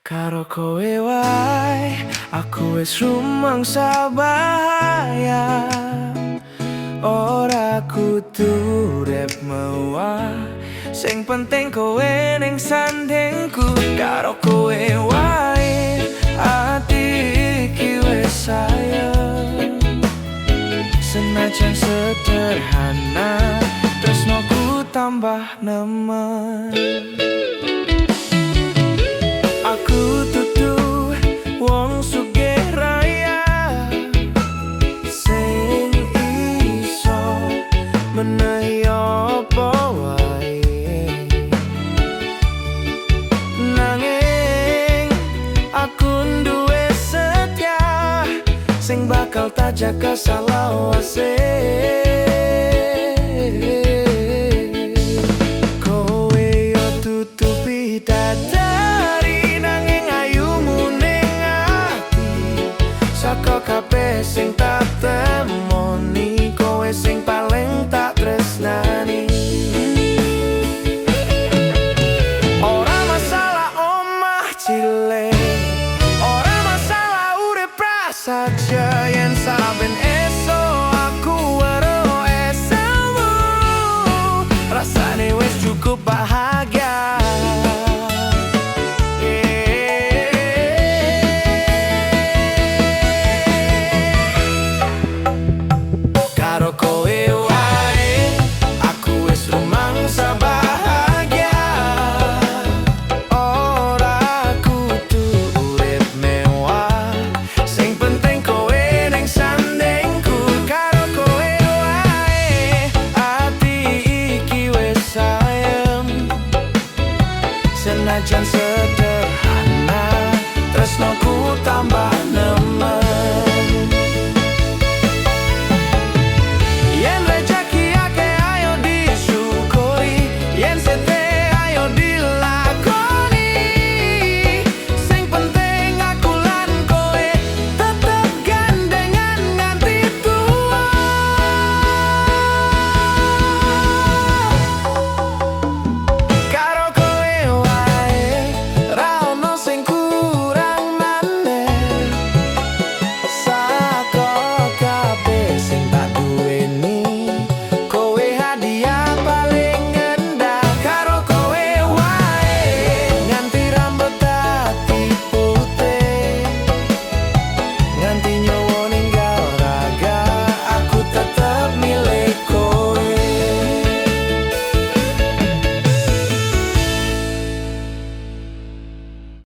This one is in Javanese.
Karo kowe wae aku wis rumangsa bahaya. Ora kudu urip mewah, sing penting kowe ning sandingku. Karo kowe wae ati iki wis sayang. Senajan sederhana, tresnoku tambah nemen. Aku dudu wong sugih raya sing iso menehi apa wae, nanging aku duwe setia sing bakal tak jaga salawase.